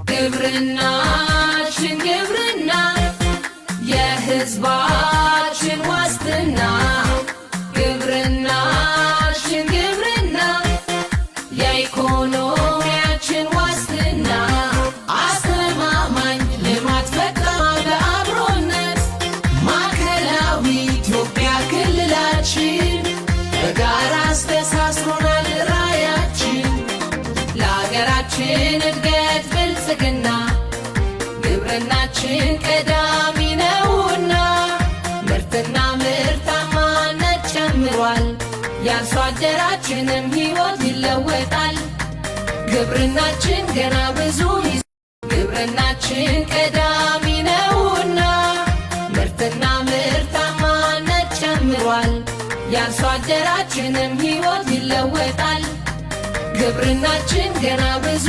ግብርናችን ግብርና የሕዝባችን ዋስትና፣ ግብርናችን ግብርና የኢኮኖሚያችን ዋስትና፣ አስተማማኝ ልማት ፈጣን በአብሮነት። ማዕከላዊ ኢትዮጵያ ክልላችን በጋራ አስተሳስሮናል ራዕያችን። ለሀገራችን እድገት ብልጽግና ግብርናችን ቀዳሚ ነውና ምርትና ምርታማነት ጨምሯል። የአርሶ አደራችንም ሕይወት ይለወጣል። ግብርናችን ገና ብዙ፣ ግብርናችን ቀዳሚ ነውና ምርትና ምርታማነት ጨምሯል። የአርሶ አደራችንም ሕይወት ይለወጣል። ግብርናችን ገና ብዙ።